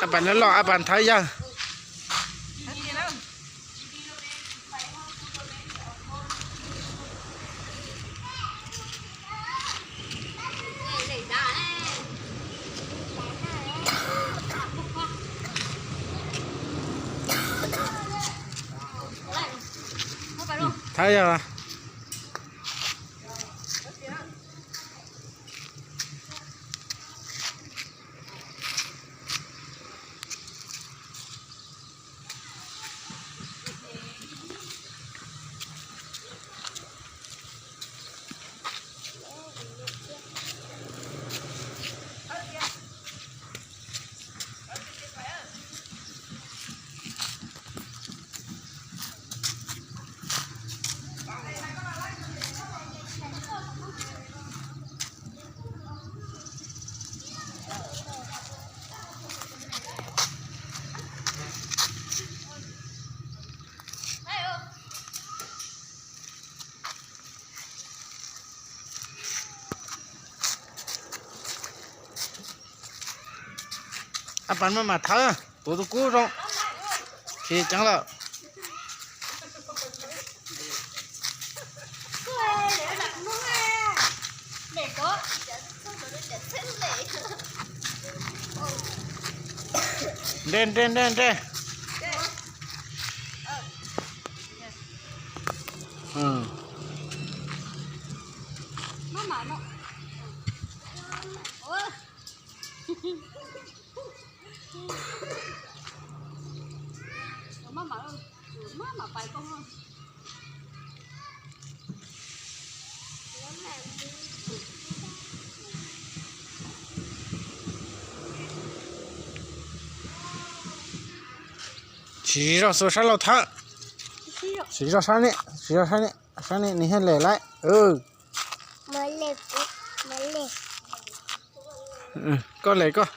Ab pas no los ab pas thawb yawg. Thawb yawg. Ab pas maj mam thawb, tuav tus kub zoo. Khi ceev lawm. Nre nre nre nre. Siv zog xuas sab laug thawb. Siv zog sab ne, siv zog sab ne, sab ne nws thiaj lem lawm. Koj lem koj.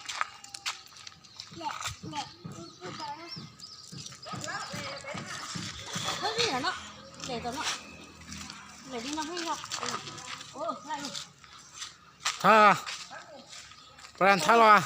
Thawb, pab thawb los.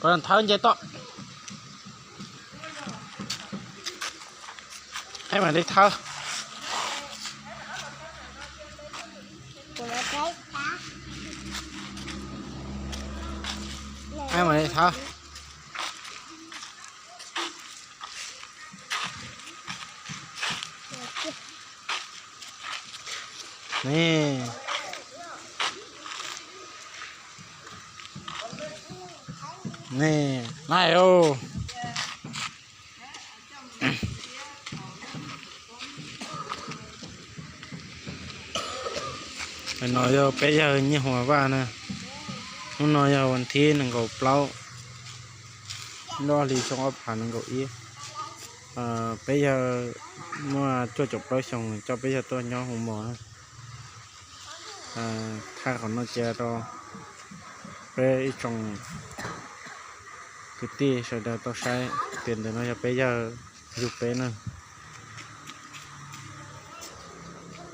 Koj thawb nce toj. Peb mam li thawb. Peb mam li thawb. Ni, ni, nai os. No yog peb yawg Nyiaj Huas Vaj na. Hnub no yog vas thib nees nkaum plaub, lub hli xyoo ob phav nees nkaum ib. Peb yawg muaj cuaj caum plaub xyoo, coj peb yawg tuaj nyob hu mos na. Thaij qhov no cia rau peb ib tsoom kwv tij sawv daws tau saib tias ntawm no yog peb yawg yug peb na.